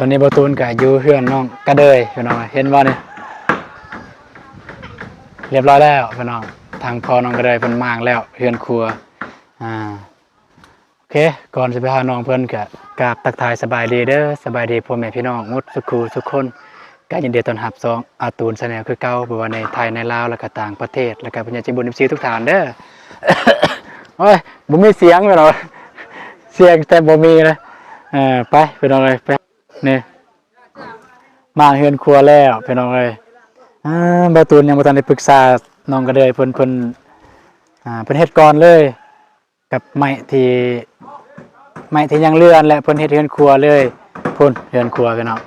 ຕອນນີ້ບ່າວຕູນກໍຢູ່ເຮືອນນ້ອງກະເດີຍພີ່ນ້ອງ ເຫັນບໍ່ນີ້ ຮຽບຮ້ອຍແລ້ວພີ່ນ້ອງ. ທາງພໍ່ນ້ອງກະເດີຍເພິ່ນມ້າງແລ້ວເຮືອນຄົວ ອ່າ ໂອເຄ ກ່ອນຊິໄປຫານ້ອງເພິ່ນ ກະກາບທັກທາຍສະບາຍດີເດີ ສະບາຍດີພໍ່ແມ່ພີ່ນ້ອງໝົດສຸຂູສຸຄົນ. ກະຍິນດີຕ້ອນຮັບຊ່ອງອາຕູນແຊນແນວຄືເກົ່າ ບໍ່ວ່າໃນໄທ ໃນລາວ ແລ້ວກະຕ່າງປະເທດ ແລ້ວກະຜູ້ໃຫຍ່ໃຈບຸນ ເອັຟຊີ ທຸກທ່ານເດີ. ໂອ້ຍ ບໍ່ມີສຽງພີ່ນ້ອງ ສຽງແທບບໍ່ມີເລີຍ. ເອີ ໄປພີ່ນ້ອງເອີຍ ໄປ ນີ້ ມ້າງເຮືອນຄົວແລ້ວພີ່ນ້ອງເອີຍ. ອ່າ ບ່າວຕູນຍັງບໍ່ທັນໄດ້ປຶກສານ້ອງກະເດີຍເພິ່ນ ເພິ່ນ ອ່າ ເພິ່ນເຮັດກ່ອນເລີຍ ກັບໄມ້ທີ່ ໄມ້ທີ່ຍັງເຫຼືອຫັ້ນແຫຼະ ເພິ່ນເຮັດເຮືອນຄົວເລີຍ. ພຸ້ນ ເຮືອນຄົວພີ່ນ້ອງ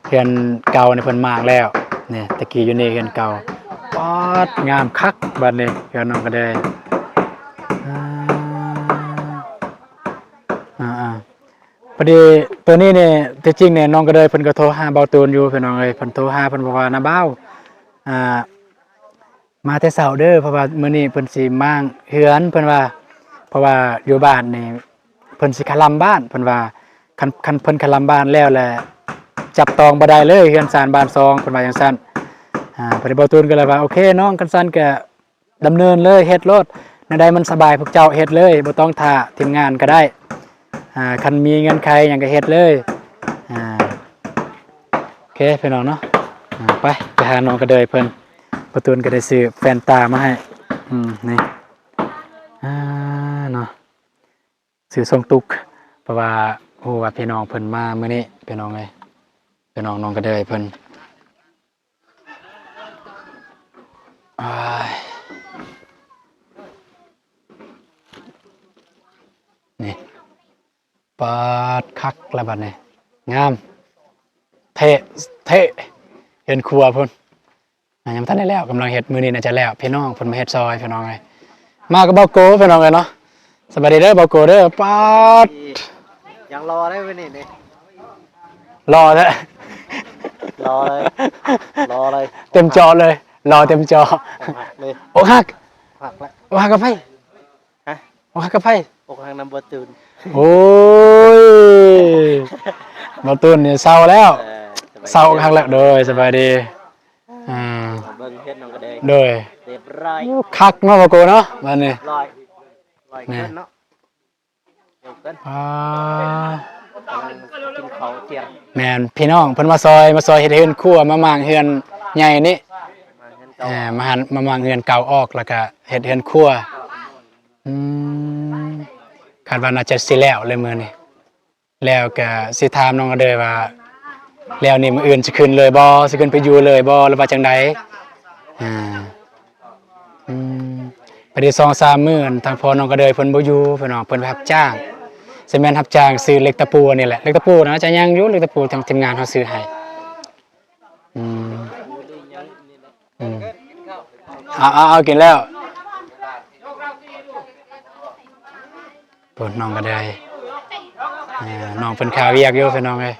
ເຮືອນເກົ່ານີ້ເພິ່ນມ້າງແລ້ວ. ນີ້ ຕະກີ້ຢູ່ນີ້ເຮືອນເກົ່າ. ປາດ ງາມຄັກບາດນີ້ ເຮືອນນ້ອງກະເດີຍ. ອ່າ ອ່າໆ ພໍດີໂຕນີ້ນີ້ ທີ່ຈິງນີ້ນ້ອງກະເດີຍເພິ່ນກໍໂທຫາບ່າວຕູນຢູ່ພີ່ນ້ອງເອີຍ. ເພິ່ນໂທຫາ ເພິ່ນບອກວ່າ ນ້າບ່າວ ອ່າ ມາແຕ່ເຊົ້າເດີ ເພາະວ່າມື້ນີ້ເພິ່ນຊິມ້າງເຮືອນ ເພິ່ນວ່າ ເພາະວ່າຢູ່ບ້ານນີ້ເພິ່ນຊິຄະລຳບ້ານ ເພິ່ນວ່າ ຄັນ ຄັນເພິ່ນຄະລຳບ້ານແລ້ວ ແລະ ຈັບຕ້ອງບໍ່ໄດ້ເລີຍ ເຮືອນຊານບ້ານຊ່ອງ ເພິ່ນວ່າຈັ່ງຊັ້ນ. ອ່າ ພໍດີບ່າວຕູນກໍເລີຍວ່າ ໂອເຄນ້ອງ ຄັນຊັ້ນກໍ ດຳເນີນເລີຍ ເຮັດໂລດ ແນວໃດມັນສະບາຍພວກເຈົ້າເຮັດເລີຍ ບໍ່ຕ້ອງຖ້າທີມງານກໍໄດ້. ອ່າ ຄັນມີເງື່ອນໄຂຫຍັງກໍເຮັດເລີຍ. ອ່າ ໂອເຄພີ່ນ້ອງເນາະ. ອ່າ ໄປ ໄປຫານ້ອງກະເດີຍເພິ່ນ. ບ່າວຕູນກໍໄດ້ຊື້ແຟນຕາມາໃຫ້ ອືມ ນີ້ ອ່າ ເນາະ ຊື້ສົ່ງຕຸກ ເພາະວ່າຮູ້ວ່າພີ່ນ້ອງເພິ່ນມາມື້ນີ້ ພີ່ນ້ອງເອີຍ ພີ່ນ້ອງນ້ອງກະເດີຍເພິ່ນ. ອ້າຍ ນີ້ ປາດ ຄັກລະບາດນີ້ ງາມແທ້ ແທ້ ເຮືອນຄົວພຸ້ນ ອ່າ ຍັງບໍ່ທັນໄດ້ແລ້ວ ກຳລັງເຮັດ ມື້ນີ້ໜ້າຈະແລ້ວ ພີ່ນ້ອງເພິ່ນມາເຮັດຊ່ອຍ ພີ່ນ້ອງເອີຍ. ມາກັບບ່າວໂກ ພີ່ນ້ອງເອີຍເນາະ. ສະບາຍດີເດີບ່າວໂກເດີ. ປາດ ຍັງຫຼໍ່ເດ້ມື້ນີ້ນີ້ ຫຼໍ່ແທ້ ຫຼໍ່ເລີຍ ຫຼໍ່ເລີຍ ເຕັມຈໍເລີຍ ຫຼໍ່ເຕັມຈໍ. ອົກຫັກເລີຍ ອົກຫັກ ຫັກແລ້ວ ອົກຫັກກັບໃຜ? ຮະ? ອົກຫັກກັບໃຜ? ອົກຫັກນຳບ່າວຕູນ. ໂອ້ຍ ບ່າວຕູນນີ້ເສົ້າແລ້ວ ເອີ ເສົ້າອົກຫັກແລ້ວ. ໂດຍ ສະບາຍດີ ອ່າ ມາເບິ່ງເຮືອນນ້ອງກະເດີຍ ໂດຍ ຮຽບຮ້ອຍ ໂອ້ ຄັກເນາະບ່າວໂກເນາະ ບາດນີ້ ຮຽບຮ້ອຍ ຮ້ອຍ ແມ່ນ ເກີນເນາະ ເກີນ ອ່າ ກຳລັງກິນເຂົ້າທ່ຽງ ແມ່ນ ພີ່ນ້ອງເພິ່ນມາຊ່ອຍ ມາຊ່ອຍເຮັດເຮືອນຄົວ ມາມ້າງເຮືອນໃຫຍ່ນີ້ ມ້າງເຮືອນເກົ່າ ເອີ ມາຫັນ ມາມ້າງເຮືອນເກົ່າອອກ ແລ້ວກະເຮັດເຮືອນຄົວ. ອືມ ຄາດວ່າໜ້າຈະຊິແລ້ວເລີຍມື້ນີ້ ແລ້ວກະຊິຖາມນ້ອງເດີວ່າ ແລ້ວນີ້ມື້ອື່ນຊິຂຶ້ນເລີຍບໍ່ ຊິຂຶ້ນໄປຢູ່ເລີຍບໍ່ ຫຼືວ່າຈັ່ງໃດ? ອ່າ ອືມ ໄປໄດ້ສອງສາມມື້ ທາງພໍ່ນ້ອງກະເດີຍເພິ່ນບໍ່ຢູ່ ພີ່ນ້ອງ ເພິ່ນໄປຮັບຈ້າງ ຊິແມ່ນຮັບຈ້າງຊື້ເຫຼັກຕະປູອັນນີ້ແຫຼະ ເຫຼັກຕະປູນະຈະຍັງຢູ່ ເຫຼັກຕະປູທາງທີມງານເຮົາຊື້ໃຫ້. ອືມ ອືມ ເອົາ ເອົາ ເອົາ ກິນແລ້ວ ພຸ້ນ ນ້ອງກະເດີຍ ເອີ ນ້ອງເພິ່ນຄາວຽກຢູ່ ພີ່ນ້ອງເອີຍ.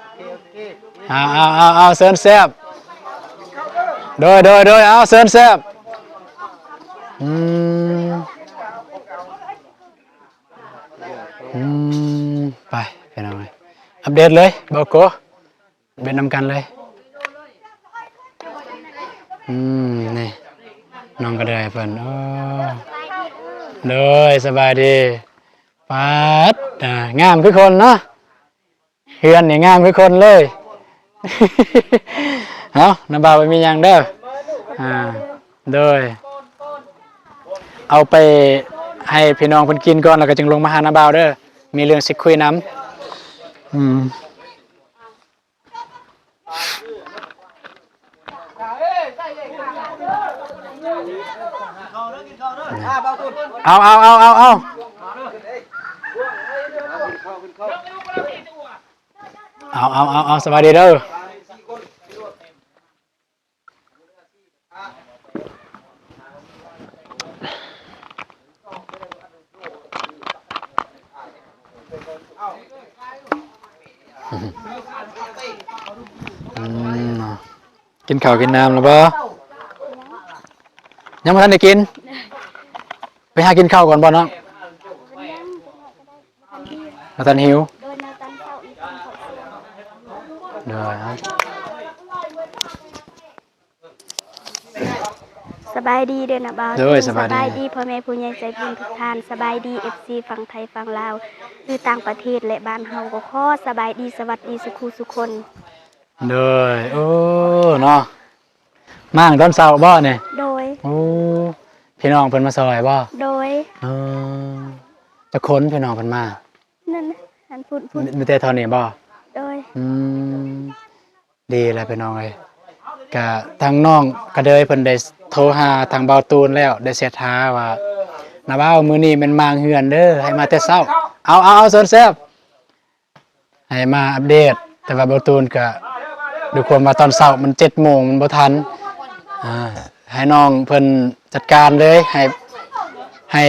ເອົາ ເອົາ ເອົາ ເຊີນແຊບ ໂດຍ ໂດຍ ໂດຍ ເອົາ ເຊີນແຊບ. ອືມ ອືມ ໄປ ພີ່ນ້ອງເອີຍ ອັບເດດເລີຍ ບ່າວໂກ. ເປັນນຳກັນເລີຍ ອືມ ນີ້ ນ້ອງກະເດີຍເພິ່ນ ໂອ້ ໂດຍ ສະບາຍດີ ປາດ ອ່າ ງາມຄືຄົນເນາະ ເຮືອນນີ້ງາມຄືຄົນເລີຍ. ເອົາ ນ້າບ່າວບໍ່ມີຫຍັງເດີ ອ່າ ໂດຍ ເອົາໄປໃຫ້ພີ່ນ້ອງເພິ່ນກິນກ່ອນ ແລ້ວກໍຈຶ່ງລົງມາຫານ້າບ່າວເດີ ມີເລື່ອງຊິຄຸຍນຳ ອືມ. ເອົາ ເອົາ ເອົາ ເອົາ ເອົາ ເອົາ ສະບາຍດີເດີ. ອືມ ເນາະ ກິນເຂົ້າກິນນ້ຳແລ້ວບໍ່? ຍັງບໍ່ທັນໄດ້ກິນ ໄປຫາກິນເຂົ້າກ່ອນບໍ່ນ້ອງ? ບໍ່ທັນຫິວ ບໍ່ທັນຫິວ ໂດຍ ແນວຕອນເຊົ້າອີກ ກິນເຂົ້າ ໂດຍ ສະບາຍດີເດີນ້າບ່າວ. ໂດຍ ສະບາຍດີ ສະບາຍດີພໍ່ແມ່ຜູ້ໃຫຍ່ໃຈບຸນທຸກທ່ານ, ສະບາຍດີເອັຟຊີຝັ່ງໄທຝັ່ງລາວ ຢູ່ຕ່າງປະເທດ ແລະ ບ້ານເຮົາກໍຂໍສະບາຍດີສະຫວັດດີສຸຂູສຸຄົນ. ໂດຍ ໂອ້ ເນາະ ມ້າງຕອນເຊົ້າບໍ່ນີ້? ໂດຍ. ໂອ້ ພີ່ນ້ອງເພິ່ນມາຊ່ອຍບໍ່? ໂດຍ. ເອີ ຈັກຄົນພີ່ນ້ອງເພິ່ນມາ? ນັ້ນ ອັນພຸ້ນ ພຸ້ນ ມີແຕ່ເທົ່ານີ້ບໍ່? ໂດຍ. ອືມ ດີແລ້ວພີ່ນ້ອງເອີຍ. ກະທາງນ້ອງກະເດີຍເພິ່ນໄດ້ໂທຫາທາງບ່າວຕູນແລ້ວ ໄດ້ແຊັດຫາວ່າ ນ້າບ່າວ ມື້ນີ້ແມ່ນມ້າງເຮືອນເດີ ໃຫ້ມາແຕ່ເຊົ້າ. ເອົາ ເອົາ ເອົາ ເຊີນແຊບ ໃຫ້ມາອັບເດດ. ແຕ່ວ່າບ່າວຕູນກະ ດ້ວຍຄວາມວ່າຕອນເຊົ້າມັນເຈັດໂມງ ມັນບໍ່ທັນ ອ່າ ໃຫ້ນ້ອງເພິ່ນຈັດການເລີຍ ໃຫ້ ໃຫ້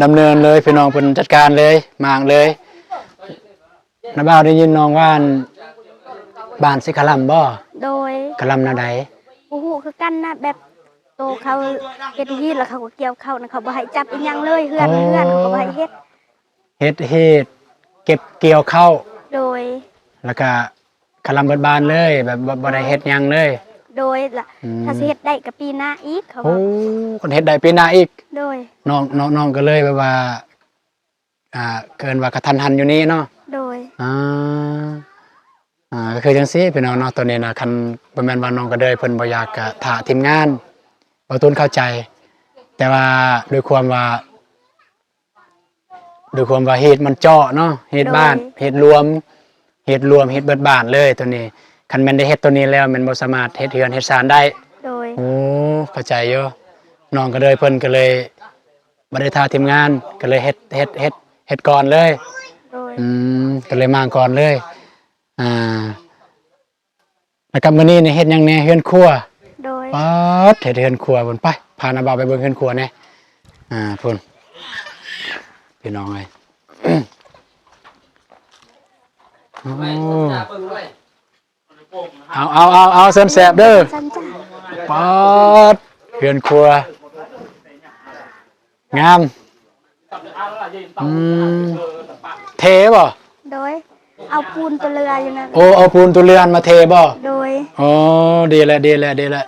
ດຳເນີນເລີຍ ພີ່ນ້ອງເພິ່ນຈັດການເລີຍ ມ້າງເລີຍ. ນ້າບ່າວ ໄດ້ຍິນນ້ອງວ່າ ບ້ານຊິຄະລຳບໍ່? ໂດຍ. ຄະລຳແນວໃດ? ບໍ່ຮູ້ຄືກັນນະ ແບບໂຕເຂົາເຮັດຮີດ ແລ້ວເຂົາກໍກ່ຽວເຂົ້ານະ ເຂົາບໍ່ໃຫ້ຈັບອີ່ຫຍັງເລີຍ ເຮືອນ ເຮືອນເຂົາກໍບໍ່ໃຫ້ເຮັດ. ເຮັດຮີດເກັບກ່ຽວເຂົ້າ. ໂດຍ. ແລ້ວກະຄະລຳເບິດບ້ານເລີຍ ແບບບໍ່ ບໍ່ໄດ້ເຮັດຫຍັງເລີຍ. ໂດຍ. ລະ ອືມ ຖ້າຊິເຮັດໄດ້ກໍປີໜ້າອີກ ເຂົາວ່າ. ໂອ້ ຄັນເຮັດໄດ້ປີໜ້າອີກ. ໂດຍ. ນ້ອງ ນ້ອງ ນ້ອງກໍເລີຍແບບວ່າ ອ່າ ເອີ້ນວ່າກະທັນຫັນຢູ່ນີ້ເນາະ. ໂດຍ. ອ່າ ອ່າ ກໍຄືຈັ່ງຊີ້ພີ່ນ້ອງເນາະ ຕອນນີ້ນະ ຄັນບໍ່ແມ່ນວ່ານ້ອງກະເດີຍເພິ່ນບໍ່ຢາກ ກະຖ້າທີມງານ ບ່າວຕູນເຂົ້າໃຈ ແຕ່ວ່າດ້ວຍຄວາມວ່າ ດ້ວຍຄວາມວ່າຮີດມັນເຈາະເນາະ ຮີດ ໂດຍ ບ້ານ ຮີດລວມ ຮີດລວມ ຮີດເບິດບ້ານເລີຍໂຕນີ້. ຄັນແມ່ນໄດ້ເຮັດໂຕນີ້ແລ້ວ ແມ່ນບໍ່ສາມາດເຮັດເຮືອນເຮັດຊານໄດ້. ໂດຍ. ໂອ້ ເຂົ້າໃຈຢູ່. ນ້ອງກະເດີຍເພິ່ນກໍເລີຍ ບໍ່ໄດ້ຖ້າທີມງານ ກໍເລີຍເຮັດ ເຮັດ ເຮັດ ເຮັດກ່ອນເລີຍ. ໂດຍ. ອືມ ກໍເລີຍມ້າງກ່ອນເລີຍ. ອ່າ ແລ້ວກໍມື້ນີ້ນີ້ເຮັດຫຍັງແດ່? ເຮືອນຄົວ. ໂດຍ. ປາດ ເຮັດເຮືອນຄົວພຸ້ນ. ໄປ ພານ້າບ່າວໄປເບິ່ງເຮືອນຄົວແດ່. ອ່າ ພຸ້ນ ພີ່ນ້ອງເອີຍ. ໂອ້ ເອົາ ເອົາ ເອົາ ເອົາ ເຊີນແຊບເດີ. ປາດ ເຮືອນຄົວງາມ. ອືມ ເທບໍ່? ໂດຍ. ເອົາປູນຕົວເຫຼືອຢູ່ນັ້ນ. ໂອ້ ເອົາປູນຕົວເຮືອນມາເທບໍ່? ໂດຍ. ໂອ້ ດີແລ້ວ ດີແລ້ວ ດີແລ້ວ.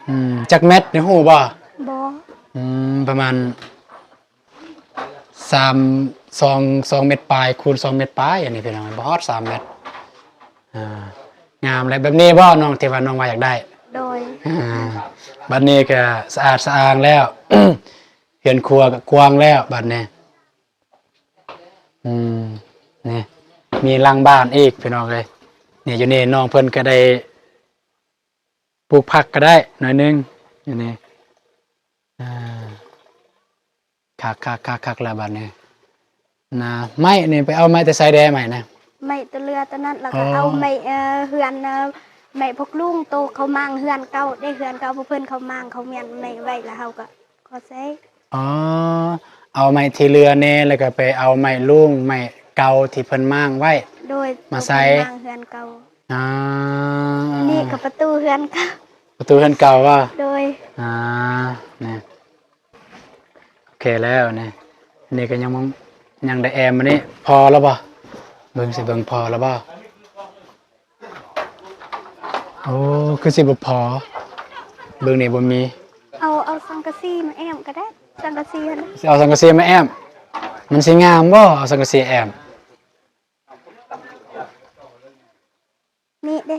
ອືມ ຈັກແມັດນີ້ຮູ້ບໍ່? ບໍ່. ອືມ ປະມານ ສາມ ສອງ ສອງແມັດປາຍຄູນສອງແມັດປາຍ ອັນນີ້ພີ່ນ້ອງ ບໍ່ຮອດສາມແມັດ. ອ່າ ງາມແຫຼະ ແບບນີ້ບໍ່ນ້ອງ ທີ່ວ່ານ້ອງວ່າຢາກໄດ້? ໂດຍ. ອ່າ ບັດນີ້ກໍສະອາດສະອ້າງແລ້ວ ເຮືອນຄົວກໍກວ້າງແລ້ວບັດນີ້. ອືມ ນີ້ ມີຫຼັງບ້ານອີກພີ່ນ້ອງເອີຍ. ນີ້ ຢູ່ນີ້ນ້ອງເພິ່ນກໍໄດ້ ປູກຜັກກໍໄດ້ໜ້ອຍໜຶ່ງຢູ່ນີ້. ອ່າ ຄັກໆໆໆ ແລ້ວບັດນີ້ນະ. ໄມ້ນີ້ໄປເອົາໄມ້ແຕ່ໃສແດ່? ໄມ້ນະ ໄມ້ຕົວເຫຼືອຕົວນັ້ນ ແລ້ວກໍ ອໍ ເອົາໄມ້ ເອີ ເຮືອນ ເອີ ໄມ້ພວກລຸງໂຕເຂົາມ້າງເຮືອນເກົ່າເດ້. ເຮືອນເກົ່າພວກເພິ່ນເຂົາມ້າງ ເຂົາມ້ຽນໄມ້ໄວ້ ແລ້ວເຮົາກໍຂໍໃຊ້. ອໍ ເອົາໄມ້ທີ່ເຫຼືອແດ່ ແລ້ວກໍໄປເອົາໄມ້ລຸງ ໄມ້ເກົ່າທີ່ເພິ່ນມ້າງໄວ້. ໂດຍ. ມາໃສ່ ເພິ່ນມ້າງເຮືອນເກົ່າ. ອ່າ ນີ້ກໍປະຕູເຮືອນເກົ່າ. ປະຕູເຮືອນເກົ່າບໍ່? ໂດຍ. ອ່າ ນີ້ ໂອເຄແລ້ວນີ້. ອັນນີ້ກໍຍັງ ຍັງໄດ້ແອ້ມ. ອັນນີ້ພໍແລ້ວບໍ່? ເບິ່ງຊິ ເບິ່ງພໍແລ້ວບໍ່? ໂອ້ ຄືຊິບໍ່ພໍ. ເບິ່ງນີ້ບໍ່ມີ. ເອົາ ເອົາສັງກະສີມາແອ້ມກໍໄດ້. ສັງກະສີຫັ້ນ ຊິເອົາສັງກະສີມາແອ້ມ ມັນຊິງາມບໍ່ ເອົາສັງກະສີແອ້ມ? ນີ້ເດ້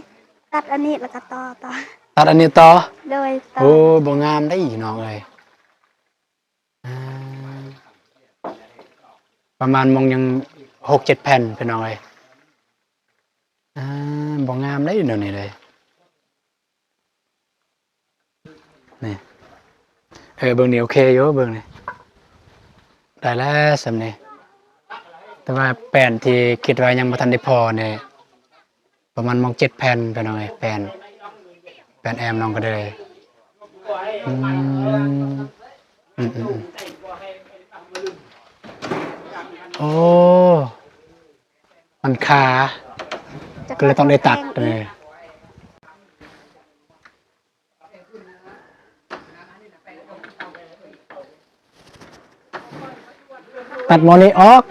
ຕັດອັນນີ້ແລ້ວກໍຕໍ່ ຕໍ່ ຕັດອັນນີ້ຕໍ່. ໂດຍ. ຕໍ່ ໂອ້ ບໍ່ງາມເດ້ນ້ອງເອີຍ. ອ່າ ປະມານມົງຍັງຫົກເຈັດແຜ່ນພີ່ນ້ອງເອີຍ. ອ່າ ບໍ່ງາມເດ້ແນວນີ້ເດ້. ນີ້ ເອີ ເບິ່ງນີ້ໂອເຄຢູ່ ເບິ່ງນີ້ ໄດ້ແລ້ວສ່ຳນີ້. ແຕ່ວ່າແປ້ນທີ່ຄິດວ່າຍັງບໍ່ທັນໄດ້ພໍນີ້ ປະມານມົງເຈັດແຜ່ນພີ່ນ້ອງເອີຍ. ແປ້ນ ແປ້ນແອ້ມນ້ອງກະເດີຍ. ອືມ ອືມໆໆ ໂອ້ ມັນຄາ ກໍເລີຍຕ້ອງໄດ້ຕັດ. ເອີ ຕັດໝໍນີ້ອອກ.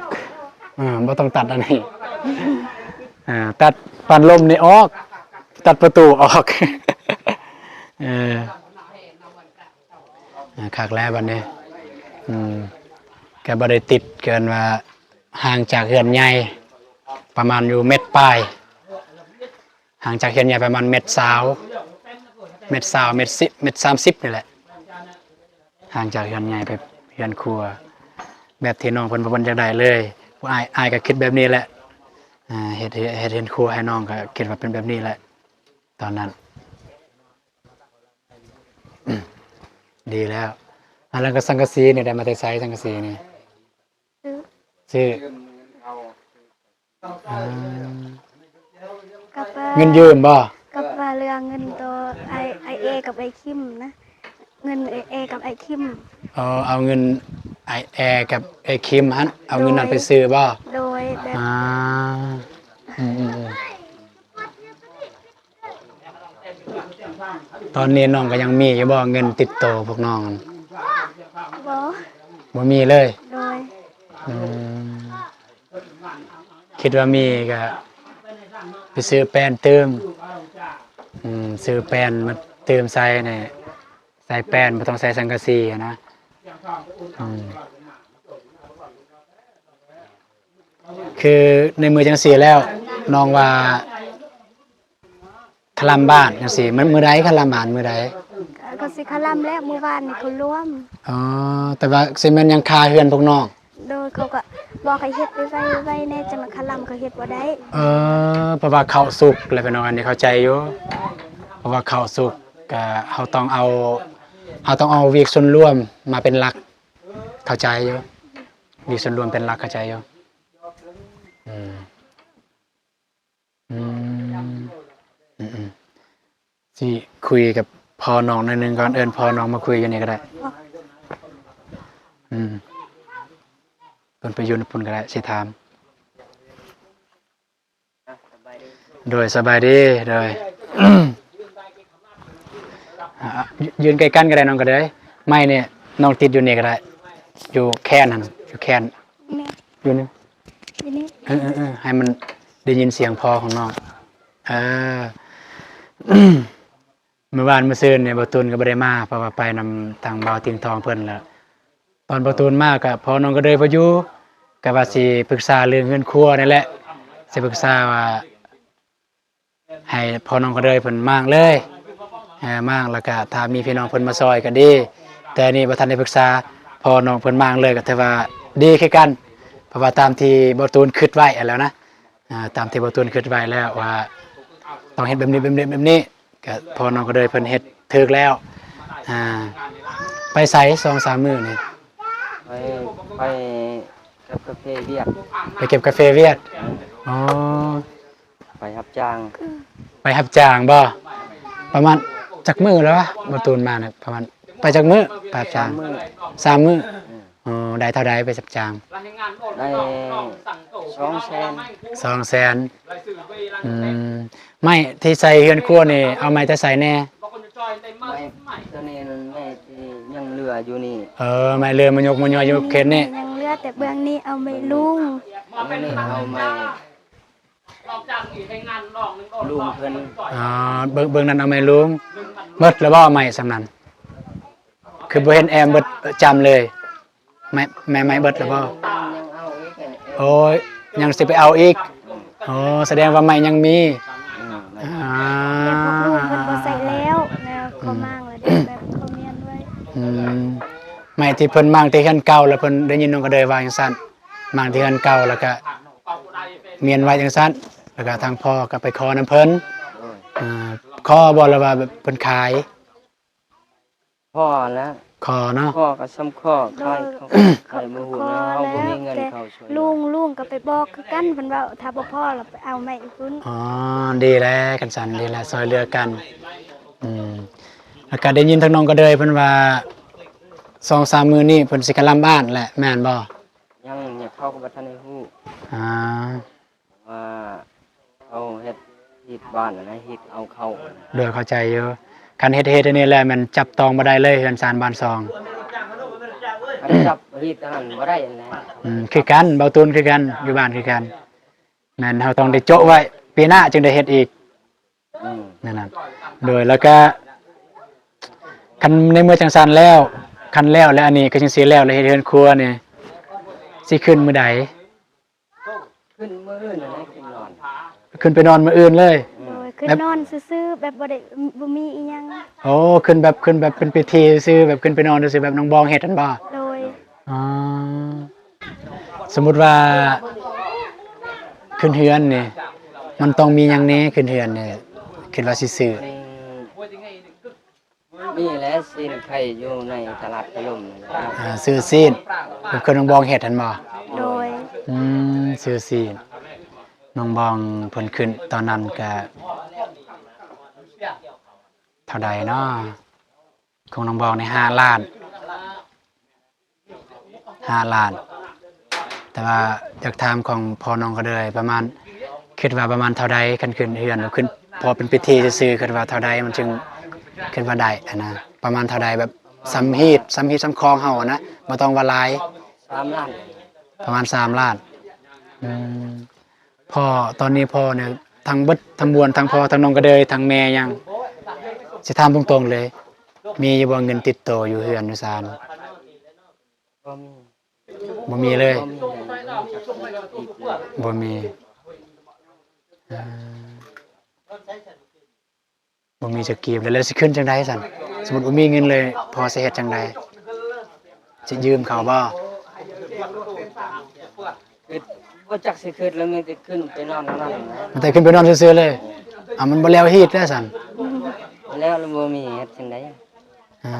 ອ່າ ບໍ່ຕ້ອງຕັດອັນນີ້. ອ່າ ຕັດ ປັ້ນລົມນີ້ອອກ ຕັດປະຕູອອກ ເອີ ອ່າ ຄັກແລ້ວບັດນີ້ ອືມ ກໍບໍ່ໄດ້ຕິດເກີນວ່າ ຫ່າງຈາກເຮືອນໃຫຍ່ປະມານຢູ່ແມັດປາຍ ຫ່າງຈາກເຮືອນໃຫຍ່ປະມານແມັດຊາວ ແມັດຊາວ ແມັດສິບ ແມັດສາມສິບນີ້ແຫຼະ ຫ່າງຈາກເຮືອນໃຫຍ່ໄປເຮືອນຄົວ ແບບທີ່ນ້ອງເພິ່ນ ເພິ່ນຢາກໄດ້ເລີຍ. ອ້າຍ ອ້າຍກໍຄິດແບບນີ້ແຫຼະ ເຮັດ ເຮັດເຮືອນຄົວໃຫ້ນ້ອງ ກໍຄິດວ່າເປັນແບບນີ້ແຫຼະຕອນນັ້ນ. ດີແລ້ວ. ອັນນັ້ນກໍສັງກະສີນີ້ ໄດ້ມາແຕ່ໃສ ສັງກະສີນີ້? ຊື້ ຊື້ ອ່າ ກັບວ່າ ເງິນຢືມບໍ່? ກັບວ່າເລື່ອງເງິນຕໍ່ອ້າຍ ອ້າຍແອກັບອ້າຍຄິມນະ ເງິນອ້າຍແອກັບອ້າຍຄິມ. ອໍ ເອົາເງິນອ້າຍແອກັບອ້າຍຄິມຫັ້ນ ເອົາເງິນນັ້ນໄປຊື້ບໍ່? ໂດຍ ແບບ ອ່າ ອືມໆໆ. ຕອນນີ້ນ້ອງກໍຍັງມີຢູ່ບໍ່ ເງິນຕິດໂຕພວກນ້ອງ? ບໍ່ ບໍ່ມີເລີຍ. ໂດຍ ອືມ ຄິດວ່າມີກໍໄປຊື້ແປ້ນຕື່ມ ອືມ ຊື້ແປ້ນມາຕື່ມໃສ່ນີ້ ໃສ່ແປ້ນ ບໍ່ຕ້ອງໃສ່ສັງກະສີນະ. ອືມ ຄືໃນມື້ຈັ່ງຊີ້ແລ້ວ ນ້ອງວ່າຄະລຳບ້ານຈັ່ງຊີ້ ມື້ໃດຄະລຳບ້ານມື້ໃດ? ກໍ ກໍຊິຄະລຳແລ້ວ ມື້ວານນີ້ເຂົາລວມ. ອໍ ແຕ່ວ່າຊິແມ່ນຍັງຄາເຮືອນພວກນ້ອງ? ໂດຍ ເຂົາກໍບອກໃຫ້ເຮັດໄວໆ ໄວແດ່ ຈັ່ງວ່າຄະລຳກໍເຮັດບໍ່ໄດ້. ເອີ ເພາະວ່າເຂົ້າສຸກແລ້ວ ພີ່ນ້ອງ ອັນນີ້ເຂົ້າໃຈຢູ່ ເພາະວ່າເຂົ້າສຸກ ກະເຮົາຕ້ອງເອົາ ເຮົາຕ້ອງເອົາວຽກສ່ວນລວມມາເປັນຫຼັກ ເຂົ້າໃຈຢູ່ ວຽກສ່ວນລວມເປັນຫຼັກ ເຂົ້າໃຈຢູ່. ອືມ ອືມ ອືມໆ ຊິຄຸຍກັບພໍ່ນ້ອງໜ້ອຍໜຶ່ງກ່ອນ ເອີ້ນພໍ່ນ້ອງມາຄຸຍຢູ່ນີ້ກໍໄດ້. ອືມ ເພິ່ນໄປຢູ່ນຳພຸ້ນກໍໄດ້ ຊິຖາມ. ໂດຍ ສະບາຍດີ ໂດຍ ອ່າ ຍ- ຢືນໃກ້ກັນກໍໄດ້ນ້ອງກໍໄດ້ ໄມ້ນີ້ນ້ອງຕິດຢູ່ນີ້ກໍໄດ້ ຢູ່ແຄນຫັ້ນ ຢູ່ແຄນ ນີ້ ຢູ່ນີ້ ຢູ່ນີ້ ເອີໆໆ ໃຫ້ມັນໄດ້ຍິນສຽງພໍ່ຂອງນ້ອງ. ເອີ ມື້ວານມື້ຊືນນີ້ ບ່າວຕູນກໍບໍ່ໄດ້ມາ ເພາະວ່າໄປນຳທາງບ່າວຕິງທອງເພິ່ນແລ້ວ. ຕອນບ່າວຕູນມາກໍພໍ່ນ້ອງກະເດີຍບໍ່ຢູ່ ກໍວ່າຊິປຶກສາເລື່ອງເຮືອນຄົວນີ້ແຫຼະ ຊິປຶກສາວ່າໃຫ້ພໍ່ນ້ອງກະເດີຍເພິ່ນມ້າງເລີຍ ເອີ ມ້າງ ແລ້ວກະຖ້າມີພີ່ນ້ອງເພິ່ນມາຊ່ອຍກໍດີ ແຕ່ນີ້ບໍ່ທັນໄດ້ປຶກສາ ພໍ່ນ້ອງເພິ່ນມ້າງເລີຍກໍຖືວ່າດີຄືກັນ ເພາະວ່າຕາມທີ່ບ່າວຕູນຄິດໄວ້ຫັ້ນແຫຼະນະ. ອ່າ ຕາມທີ່ບ່າວຕູນຄິດໄວ້ແລ້ວວ່າຕ້ອງເຮັດແບບນີ້ ແບບນີ້ ແບບນີ້ ກະພໍ່ນ້ອງກະເດີຍເພິ່ນເຮັດຖືກແລ້ວ. ອ່າ ໄປໃສສອງສາມມື້ນີ້? ໄປ ໄປເກັບກາເຟວຽກ ໄປເກັບກາເຟວຽກ. ອໍ ໄປຮັບຈ້າງ ໄປຮັບຈ້າງບໍ່? ປະມານຈັກມື້ແລ້ວວະ ບ່າວຕູນມານະ? ປະມານ ໄປຈັກມື້? ໄປຮັບຈ້າງ ສາມມື້ ສາມມື້. ອືມ ອໍ ໄດ້ເທົ່າໃດໄປຮັບຈ້າງ? ໄດ້ສອງແສນ ສອງແສນ. ອືມ ໄມ້ທີ່ໃສ່ເຮືອນຄົວນີ້ ເອົາໄມ້ແຕ່ໃສແດ່? ໄມ້ຕົວນີ້ນັ້ນ ໄມ້ທີ່ຍັງເຫຼືອຢູ່ນີ້. ເອີ ໄມ້ເຫຼືອມາຍົກມາຍ້ອຍຢູ່ເຂດນີ້ ຍັງເຫຼືອແຕ່ເບື້ອງນີ້ ເອົາໄມ້ລຸງ ເບື້ອງນີ້ເອົາໄມ້ ລຸງເພິ່ນ. ອໍ ເບື້ອງ ເບື້ອງນັ້ນເອົາໄມ້ລຸງ. ໝົດແລ້ວບໍ່ໄມ້ສ່ຳນັ້ນ? ຄືບໍ່ເຫັນແອມເບິດຈຳເລີຍ. ໄມ້ ໄມ້ ໄມ້ເບິດແລ້ວບໍ່? ຍັງເອົາອີກ ໂອ້ຍ ຍັງຊິໄປເອົາອີກ. ອໍ ສະແດງວ່າໄມ້ຍັງມີ. ອືມ ອ່າ ແບບພວກລູກເພິ່ນບໍ່ໃສ່ແລ້ວ ແລ້ວເຂົາມ້າງແລ້ວເດ້ ແບບເຂົາມ້ຽນໄວ້. ອືມ ໄມ້ທີ່ເພິ່ນມ້າງແຕ່ເຮືອນເກົ່າ ແລ້ວເພິ່ນໄດ້ຍິນນ້ອງກະເດີຍວ່າຈັ່ງຊັ້ນ ມ້າງແຕ່ເຮືອນເກົ່າ ແລ້ວກະມ້ຽນໄວ້ຈັ່ງຊັ້ນ ແລ້ວກະທາງພໍ່ກໍໄປຂໍນຳເພິ່ນ. ໂດຍ ອ່າ ຂໍບໍ່ ຫຼືວ່າແບບເພິ່ນຂາຍ? ພໍແລ້ວ ຂໍເນາະ ຂໍກໍສ່ຳຂໍ ໂດຍ ຂາຍເຂົາ ຂາຍບໍ່ຮູ້ແລ້ວ ເຮົາບໍ່ມີເງິນເຂົ້າຊ່ວຍເຫຼືອ. ແຕ່ລຸງ ລຸງກໍໄປບອກຄືກັນ ເພິ່ນເວົ້າຖ້າບໍ່ພໍລະໄປເອົາໃໝ່ອີກພຸ້ນ. ອໍ ດີແລ້ວ ຄັນຊັ້ນດີແລ້ວ ຊ່ອຍເຫຼືອກັນ. ອືມ ແລ້ວກໍໄດ້ຍິນທາງນ້ອງກະເດີຍເພິ່ນວ່າ ສອງສາມມື້ນີ້ເພິ່ນຊິກະລຳບ້ານແຫຼະ ແມ່ນບໍ່? ຍັງ ຍັງ ເຂົາກໍບໍ່ທັນໄດ້ຮູ້. ອ່າ ວ່າເຂົາເຮັດຮີດບ້ານຫັ້ນນະ ຮີດເອົາເຂົ້າ. ໂດຍ ເຂົ້າໃຈຢູ່ ຄັນເຮັດ ເຮັດອັນນີ້ແລ້ວແມ່ນຈັບຕ້ອງບໍ່ໄດ້ເລີຍ ເຮືອນຊານບ້ານຊ່ອງ ຄັນຈັບຮີດອັນນັ້ນບໍ່ໄດ້ຫັ້ນແຫຼະ. ອືມ ຄືກັນ ເບົາຕູນຄືກັນ ຢູ່ບ້ານຄືກັນ ແມ່ນເຮົາຕ້ອງໄດ້ໂຈະໄວ້ ປີໜ້າຈຶ່ງໄດ້ເຮັດອີກ. ອືມ ນັ້ນນະ ໂດຍ ແລ້ວກະ ຄັນໃນເມື່ອຈັ່ງຊັ້ນແລ້ວ ຄັນແລ້ວ ແລ້ວອັນນີ້ຄືຈັ່ງຊີ້ແລ້ວ ແລ້ວເຮັດເຮືອນຄົວນີ້ ຊິຂຶ້ນມື້ໃດ? ຂຶ້ນມື້ອື່ນຫັ້ນແຫຼະ ຂຶ້ນນອນ ຂຶ້ນໄປນອນມື້ອື່ນເລີຍ. ອືມ ໂດຍ ຂຶ້ນ ແບບ ນອນຊື່ໆ ແບບບໍ່ໄດ້ ບໍ່ມີອີ່ຫຍັງ. ໂອ້ ຂຶ້ນແບບ ຂຶ້ນແບບເປັນພິທີຊື່ໆ ແບບຂຶ້ນໄປນອນຊື່ໆ ແບບນ້ອງບອງເຮັດຫັ້ນບໍ່? ໂດຍ ອໍ ສົມມຸດວ່າຂຶ້ນເຮືອນນີ້ ມັນຕ້ອງມີຫຍັງແດ່? ຂຶ້ນເຮືອນນີ້ ຄິດວ່າຊິຊື້ ມີແຫຼະ ຊີ້ນໄກ່ຢູ່ໃນຕະຫຼາດພະລົມນີ້ແຫຼະ. ອ່າ ຊື້ຊີ້ນ ເປັນຄົນນ້ອງບອງເຮັດຫັ້ນບໍ່? ໂດຍ ອືມ ຊື້ຊີ້ນ ນ້ອງບອງເພິ່ນຂຶ້ນຕອນນັ້ນກະເທົ່າໃດເນາະ? ຂອງນ້ອງບອງນີ້ຫ້າລ້ານ ຫ້າລ້ານ ແຕ່ວ່າຢາກຖາມຂອງພໍ່ນ້ອງກະເດີຍ ປະມານ ຄິດວ່າປະມານເທົ່າໃດ? ຄັນຂຶ້ນເຮືອນ ຂຶ້ນ ພໍເປັນພິທີຊື່ໆ ຄິດວ່າເທົ່າໃດມັນຈຶ່ງ ຄິດວ່າໄດ້ຫັ້ນນະ? ປະມານເທົ່າໃດ? ແບບສ່ຳຮີດ ສ່ຳຮີດສ່ຳຄອງເຮົາຫັ້ນນະ ບໍ່ຕ້ອງວ່າຫຼາຍ. ສາມລ້ານ ປະມານສາມລ້ານ. ອືມ ພໍ່ ຕອນນີ້ພໍ່ນີ້ ທັງເບິດທັງມວນ ທັງພໍ່ ທັງນ້ອງກະເດີຍ ທັງແມ່ຫຍັງ ຊິຖາມຕົງໆເລີຍ ມີຢູ່ບໍ່ເງິນຕິດໂຕຢູ່ເຮືອນຢູ່ຊານ? ບໍ່ມີ ບໍ່ມີເລີຍ ບໍ່ມີ ບໍ່ມີ. ອ່າ ບໍ່ມີຈັກກີບ ແລ້ວ ແລ້ວຊິຂຶ້ນຈັ່ງໃດຊັ້ນ? ສົມມຸດບໍ່ມີເງິນເລີຍ ພໍ່ຊິເຮັດຈັ່ງໃດ? ຊິຢືມເຂົາບໍ່? ຄິດ ບໍ່ຈັກຊິຄິດແລ້ວ ມີແຕ່ຂຶ້ນໄປນອນເທົ່ານັ້ນແຫຼະ ມີແຕ່ຂຶ້ນໄປນອນຊື່ໆເລີຍ. ເອົາ ມັນບໍ່ແລ້ວຮີດແລ້ວຊັ້ນ ແລ້ວ ແລ້ວບໍ່ມີເຮັດຈັ່ງໃດ? ອ່າ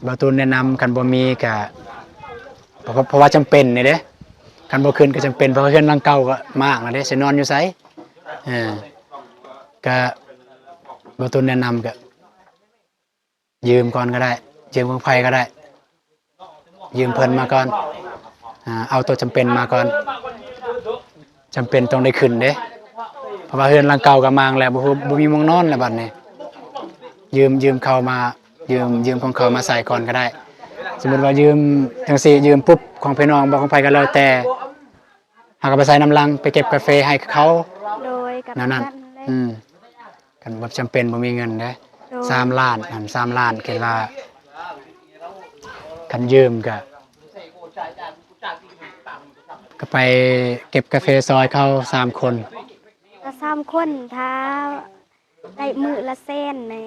ບ່າວຕູນແນະນຳ ຄັນບໍ່ມີກະ ເພາະ ເພາະວ່າຈຳເປັນນີ້ເດ້ ຄັນບໍ່ຂຶ້ນກະຈຳເປັນ ເພາະວ່າເຮືອນຫຼັງເກົ່າກະມ້າງແລ້ວເດ້ ຊິນອນຢູ່ໃສ? ເອີ ກະ ບ່າວຕູນແນະນຳກະ ຢືມກ່ອນກະໄດ້ ຢືມຂອງໃຜກະໄດ້ ຢືມເພິ່ນມາກ່ອນ ອ່າ ເອົາໂຕຈຳເປັນມາກ່ອນ ຈຳເປັນຕ້ອງໄດ້ຂຶ້ນເດ້ ເພາະວ່າເຮືອນຫຼັງເກົ່າກະມ້າງແລ້ວ ບໍ່ຮູ້ ບໍ່ມີໝ່ອງນອນແລ້ວບັດນີ້ ຢືມ ຢືມເຂົາມາ ຢືມ ຢືມຂອງເຂົາມາໃຊ້ກ່ອນກະໄດ້. ສົມມຸດວ່າຢືມຈັ່ງຊີ້ ຢືມປຸບ ຂອງພີ່ນ້ອງບໍ່ ຂອງໃຜກະແລ້ວແຕ່ ເຮົາກະໄປໃສ່ນຳຫຼັງ ໄປເກັບກາເຟໃຫ້ເຂົາ ໂດຍ ກະແນວນັ້ນ ອືມ ຄັນບໍ່ຈຳເປັນ ບໍ່ມີເງິນເດ້ ໂດຍ ສາມລ້ານ ອັນສາມລ້ານ ຄິດວ່າ ຄັນຢືມກະ ກະໄປເກັບກາເຟຊ່ອຍເຂົາສາມຄົນ ກະສາມຄົນ ຖ້າໄດ້ມື້ລະແສນນີ້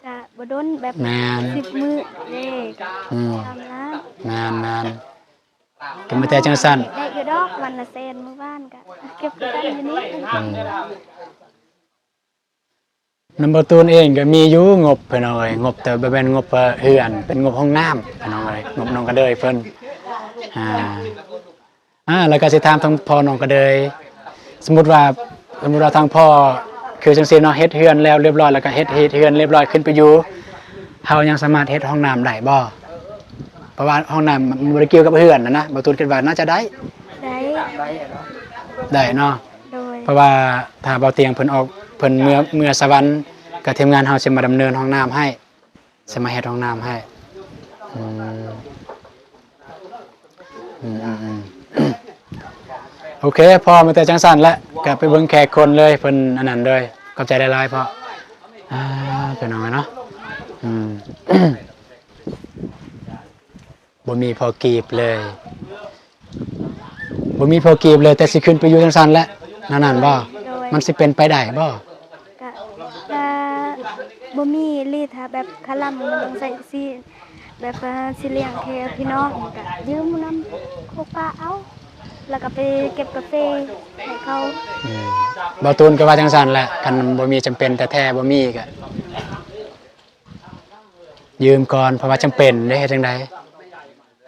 ກະບໍ່ດົນ ແບບ ແມ່ນ ສິບມື້ເດ້ ອືມ ສາມລ້ານ ແມ່ນໆ ກະມີແຕ່ຈັ່ງຊັ້ນ ໄດ້ຢູ່ດອກ ວັນລະແສນ ມື້ວານກະເກັບຄືກັນຢູ່ນີ້ ອືມ ນຳບ່າວຕູນເອງກະມີຢູ່ງົບ ພີ່ນ້ອງເອີຍ ງົບ ແຕ່ບໍ່ແມ່ນງົບເຮືອນ ເປັນງົບຫ້ອງນ້ຳ ພີ່ນ້ອງເອີຍ ງົບນ້ອງກະເດີຍເພິ່ນ ອ່າ ອ່າ ແລ້ວກະຊິຖາມທາງພໍ່ນ້ອງກະເດີຍ ສົມມຸດວ່າ ສົມມຸດວ່າທາງພໍ່ ຄືຈັ່ງຊີ້ເນາະ ເຮັດເຮືອນແລ້ວຮຽບຮ້ອຍ ແລ້ວກະເຮັດ ເຮັດເຮືອນຮຽບຮ້ອຍ ຂຶ້ນໄປຢູ່ ເຮົາຍັງສາມາດເຮັດຫ້ອງນ້ຳໄດ້ບໍ່? ເພາະວ່າຫ້ອງນ້ຳມັນບໍ່ໄດ້ກ່ຽວກັບເຮືອນຫັ້ນນະ ບ່າວຕູນຄິດວ່າໜ້າຈະໄດ້ ໄດ້ ໄດ້ເນາະ ໂດຍ ເພາະວ່າຖ້າບ່າວຕຽງເພິ່ນອອກ ເພິ່ນເມືອ ເມືອສະຫວັນ ກະທີມງານເຮົາຊິມາດຳເນີນຫ້ອງນ້ຳໃຫ້ ຊິມາເຮັດຫ້ອງນ້ຳໃຫ້ ອືມ ອືມ ອືມ ອືມ ໂອເຄ ພໍ ມີແຕ່ຈັ່ງຊັ້ນແຫຼະ ກະໄປເບິ່ງແຂກຄົນເລີຍ ເພິ່ນອັນນັ້ນເລີຍ ຂອບໃຈຫຼາຍໆ ພໍ່ ອ່າ ພີ່ນ້ອງເນາະ ອືມ ບໍ່ມີພໍກີບເລີຍ ບໍ່ມີພໍກີບເລີຍ ແຕ່ຊິຂຶ້ນໄປຢູ່ຈັ່ງຊັ້ນແຫຼະ ແນວນັ້ນບໍ່? ໂດຍ ມັນຊິເປັນໄປໄດ້ບໍ່? ກະ ກະບໍ່ມີອີ່ຫຼີ ຖ້າແບບຄະລຳ ມັນຕ້ອງໃຊ້ ຊິ ແບບວ່າຊິລ້ຽງແຄ່ພີ່ນ້ອງ ກະຢືມນຳພວກປ້າເອົາ ແລ້ວກະໄປເກັບກາເຟໃຫ້ເຂົາ ອືມ ບ່າວຕູນກະວ່າຈັ່ງຊັ້ນແຫຼະ ຄັນບໍ່ມີຈຳເປັນແທ້ໆ ບໍ່ມີກະ ຢືມກ່ອນ ເພາະວ່າຈຳເປັນເດ້ ເຮັດຈັ່ງໃດ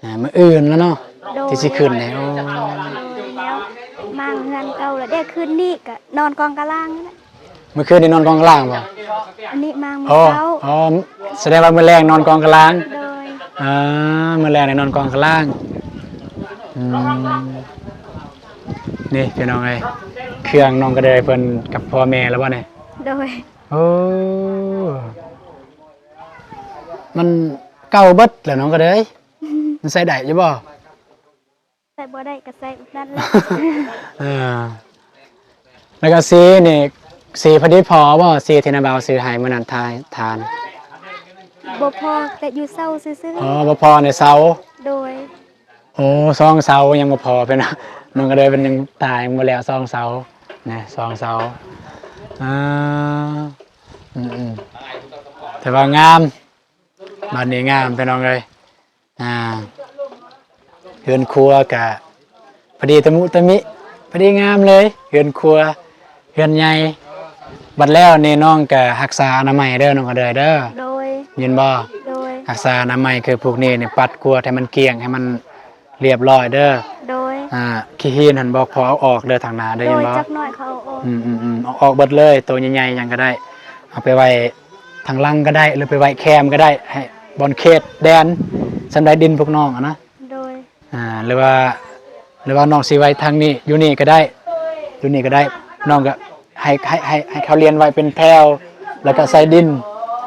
ອ່າ ມື້ອື່ນແລ້ວເນາະ ໂດຍ ທີ່ຊິຂຶ້ນນີ້ ໂອ້ ໂດຍ ແລ້ວມ້າງເຮືອນເກົ່າແລ້ວເດ້ ຄືນນີ້ກະນອນກອງກະລາງນີ້ແຫຼະ ມື້ຄືນນີ້ນອນກອງກະລາງບໍ່? ອັນນີ້ມ້າງມື້ເຊົ້າ ອໍ ສະແດງວ່າມື້ແລງນອນກອງກະລາງ ໂດຍ ອ່າ ມື້ແລງນີ້ນອນກອງກະລາງ ອືມ ນີ້ພີ່ນ້ອງເອີຍ ເຄື່ອງນ້ອງກະເດີຍເພິ່ນກັບພໍ່ແມ່ແລ້ວບໍ່ນີ້? ໂດຍ ໂອ້ ມັນເກົ່າເບິດແລ້ວນ້ອງກະເດີຍ ມັນໃຊ້ໄດ້ຢູ່ບໍ່? ໃຊ້ບໍ່ໄດ້ກະໃຊ້ແບບນັ້ນແຫຼະ ເອີ ແລ້ວກໍສີນີ້ ສີພໍດີພໍບໍ່ ສີທີ່ນ້າບ່າວຊື້ໃຫ້ມື້ນັ້ນ ທາ ທານ? ບໍ່ພໍ ແຕ່ຢູ່ເຊົາຊື່ໆ. ອໍ ບໍ່ພໍໃນເຊົາ. ໂດຍ. ໂອ້ ສອງເຊົາຍັງບໍ່ພໍເພິ່ນ ນ້ອງກະເດີຍເພິ່ນຍັງຕາຍັງບໍ່ແລ້ວ ສອງເຊົານະ ສອງເຊົາ. ອ່າ ອືມໆ ແຕ່ວ່າງາມ ບ້ານນີ້ງາມພີ່ນ້ອງເອີຍ. ອ່າ ເຮືອນຄົວກະພໍດີຕະມຸຕະມິ ພໍດີງາມເລີຍ ເຮືອນຄົວ ເຮືອນໃຫຍ່. ບັດແລ້ວນີ້ນ້ອງກະຮັກສາອະນາໄມເດີ ນ້ອງກະເດີຍເດີ. ໂດຍ. ຍິນບໍ່? ໂດຍ. ຮັກສາອະນາໄມຄືພວກນີ້ນີ້ ປັດກວາດໃຫ້ມັນກ້ຽງ ໃຫ້ມັນລຽບລ້ອຍເດີ. ໂດຍ. ອ່າ ຂີ້ຫີນຫັ້ນບອກພໍ່ເອົາອອກເດີ ທາງໜ້າເດີ. ໂດຍ. ຍິນບໍ່? ຈັກໜ້ອຍເຂົາເອົາອອກ. ອືມໆໆ ເອົາອອກເບິດເລີຍ ໂຕໃຫຍ່ໆຫຍັງກະໄດ້ ເອົາໄປໄວ້ທາງຫຼັງກະໄດ້ ຫຼືໄປໄວ້ແຄມກະໄດ້ ໃຫ້ບ່ອນເຂດແດນ ສ່ຳໃດດິນພວກນ້ອງຫັ້ນນະ. ໂດຍ. ອ່າ ຫຼືວ່າ ຫຼືວ່ານ້ອງຊິໄວ້ທາງນີ້ ຢູ່ນີ້ກະໄດ້ ຢູ່ນີ້ກະໄດ້ ນ້ອງກະໃຫ້ ໃຫ້ ໃຫ້ ໃຫ້ເຂົາລຽນໄວ້ເປັນແຖວ ແລ້ວກະໃສ່ດິນ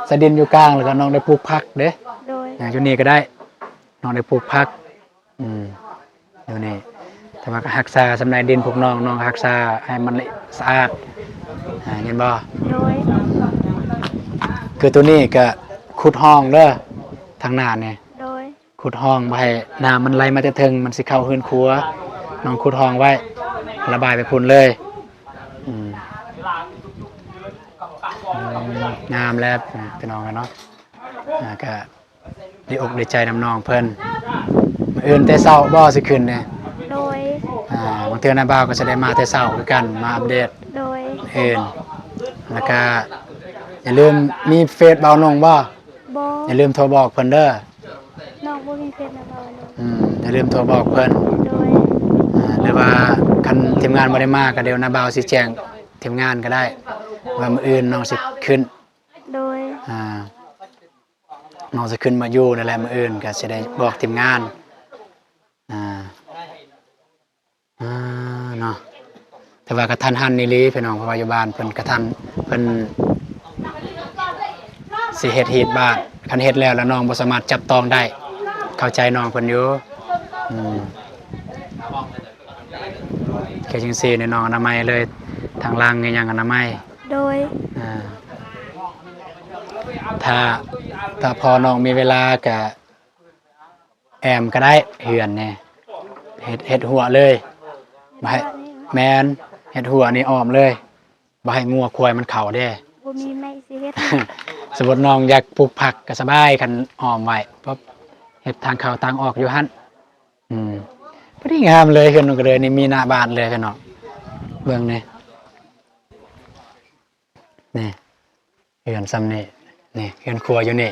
ໃສ່ດິນຢູ່ກາງ ແລ້ວກະນ້ອງໄດ້ປູກຜັກເດ້. ໂດຍ. ອ່າ ຢູ່ນີ້ກະໄດ້ ນ້ອງໄດ້ປູກຜັກ. ອືມ ຢູ່ນີ້ ແຕ່ວ່າກະຮັກສາສ່ຳໃດດິນພວກນ້ອງ ນ້ອງກະຮັກສາໃຫ້ມັນສະອາດ ອ່າ ເຫັນບໍ່? ໂດຍ. ຄືໂຕນີ້ກະຂຸດຮ່ອງເດີ ທາງໜ້ານີ້. ໂດຍ. ຂຸດຮ່ອງບໍ່ໃຫ້ນ້ຳມັນໄຫຼມາແຕ່ເທິງ ມັນຊິເຂົ້າເຮືອນຄົວ ນ້ອງຂຸດຮ່ອງໄວ້ ລະບາຍໄປພຸ້ນເລີຍ. ອືມ ອືມ ງາມແລ້ວພີ່ນ້ອງເນາະ. ອ່າ ກະດີອົກດີໃຈນຳນ້ອງເພິ່ນ. ມື້ອື່ນແຕ່ເຊົ້າບໍ່ຊິຂຶ້ນນີ້? ໂດຍ. ອ່າ ບາງເທື່ອນ້າບ່າວກະຊິໄດ້ມາແຕ່ເຊົ້າຄືກັນ ມາອັບເດດ. ໂດຍ. ມື້ອື່ນ ແລ້ວກະຢ່າລືມ ມີເຟສບ່າວນົງບໍ່? ບໍ່. ຢ່າລືມໂທບອກເພິ່ນເດີ. ນ້ອງບໍ່ມີເຟສນະບ່າວ. ອືມ ຢ່າລືມໂທບອກເພິ່ນ. ໂດຍ. ອ່າ ຫຼືວ່າຄັນທີມງານບໍ່ໄດ້ມາ ກະດຽວນ້າບ່າວຊິແຈ້ງທີມງານກະໄດ້ ວ່າມື້ອື່ນນ້ອງຊິຂຶ້ນ. ໂດຍ. ອ່າ ນ້ອງຊິຂຶ້ນມາຢູ່ນັ້ນແຫຼະ ມື້ອື່ນກະຊິໄດ້ບອກທີມງານ. ອ່າ ອ່າ ເນາະ ແຕ່ວ່າກະທັນຫັນອີ່ຫຼີພີ່ນ້ອງ ເພາະວ່າຢູ່ບ້ານເພິ່ນກະທັນ ເພິ່ນຊິເຮັດຮີດບາດ ຄັນເຮັດແລ້ວ ແລ້ວນ້ອງບໍ່ສາມາດຈັບຕ້ອງໄດ້. ເຂົ້າໃຈນ້ອງເພິ່ນຢູ່. ອືມ ຄືຈັ່ງຊີ້ນີ້ ນ້ອງອະນາໄມເລີຍ ທາງຫຼັງນີ້ຍັງອະນາໄມ. ໂດຍ. ອ່າ ຖ້າ ຖ້າພໍ່ນ້ອງມີເວລາກະ ແອ້ມກະໄດ້ ເຮືອນນີ້ ເຮັດ ເຮັດຮົ້ວເລີຍ ບໍ່ໃຫ້ ແມ່ນ ເຮັດຮົ້ວນີ້ອ້ອມເລີຍ ບໍ່ໃຫ້ງົວຄວາຍມັນເຂົ້າເດ້. ບໍ່ມີໄມ້ຊິເຮັດ. ສົມມຸດນ້ອງຢາກປູກຜັກກະສະບາຍ ຄັນອ້ອມໄວ້ ເຮັດທາງເຂົ້າທາງອອກຢູ່ຫັ້ນ. ອືມ ພໍດີງາມເລີຍ ເຮືອນນ້ອງກະເດີຍນີ້ມີໜ້າບ້ານເລີຍພີ່ນ້ອງ. ເບິ່ງນີ້ ນີ້ ເຮືອນສ່ຳນີ້ ນີ້ ເຮືອນຄົວຢູ່ນີ້.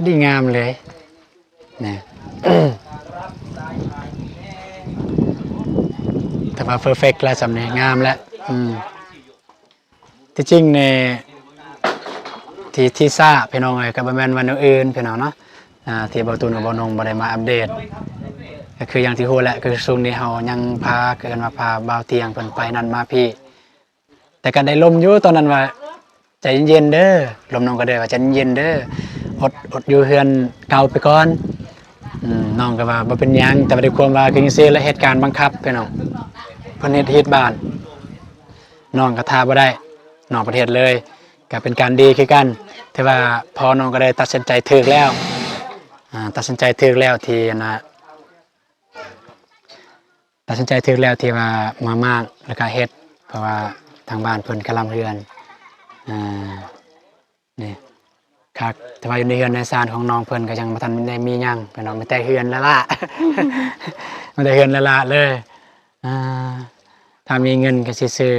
ດີງາມເລີຍນະ ຖືວ່າເພີເຟັກແລ້ວສ່ຳນີ້ ງາມແລ້ວ. ອືມ ທີ່ຈິງນີ້ ທີ່ ທີ່ຊ້າພີ່ນ້ອງເອີຍ ກະບໍ່ແມ່ນວ່າແນວອື່ນພີ່ນ້ອງເນາະ ອ່າ ທີ່ບ່າວຕູນກັບບ່າວນົງບໍ່ໄດ້ມາອັບເດດ ກະຄືຢ່າງທີ່ຮູ້ແຫຼະ ຄືຊ່ວງນີ້ເຮົາຍັງພາ ເອີ້ນວ່າພາບ່າວທ່ຽງເພິ່ນໄປນັ້ນມາພີ້. ແຕ່ກະໄດ້ລົມຢູ່ຕອນນັ້ນວ່າ ໃຈເຢັນໆເດີ ລົມນ້ອງກະເດີຍວ່າ ໃຈເຢັນໆເດີ ອົດ ອົດຢູ່ເຮືອນເກົ່າໄປກ່ອນ. ອືມ ນ້ອງກະວ່າບໍ່ເປັນຫຍັງ ແຕ່ວ່າດ້ວຍຄວາມວ່າຄືຈັ່ງຊີ້ແຫຼະ ເຫດການບັງຄັບພີ່ນ້ອງ ເພິ່ນເຮັດຮີດບ້ານ ນ້ອງກະຖ້າບໍ່ໄດ້ ນ້ອງປະເທດເລີຍ ກະເປັນການດີຄືກັນ ຖືວ່າພໍ່ນ້ອງກະເດີຍຕັດສິນໃຈຖືກແລ້ວ ອ່າ ຕັດສິນໃຈຖືກແລ້ວທີ່ອັນນ່າ ຕັດສິນໃຈຖືກແລ້ວທີ່ວ່າມາມ້າງ ແລ້ວກະເຮັດ ເພາະວ່າທາງບ້ານເພິ່ນກະລຳເຮືອນ ອ່າ ນີ້ ຄັກ ແຕ່ວ່າຢູ່ໃນເຮືອນໃນຊານຂອງນ້ອງເພິ່ນກະຍັງບໍ່ທັນໄດ້ມີຫຍັງພີ່ນ້ອງ ມີແຕ່ເຮືອນລ້າໆ ມີແຕ່ເຮືອນລ້າໆເລີຍ. ອ່າ ຖ້າມີເງິນກະຊິຊື້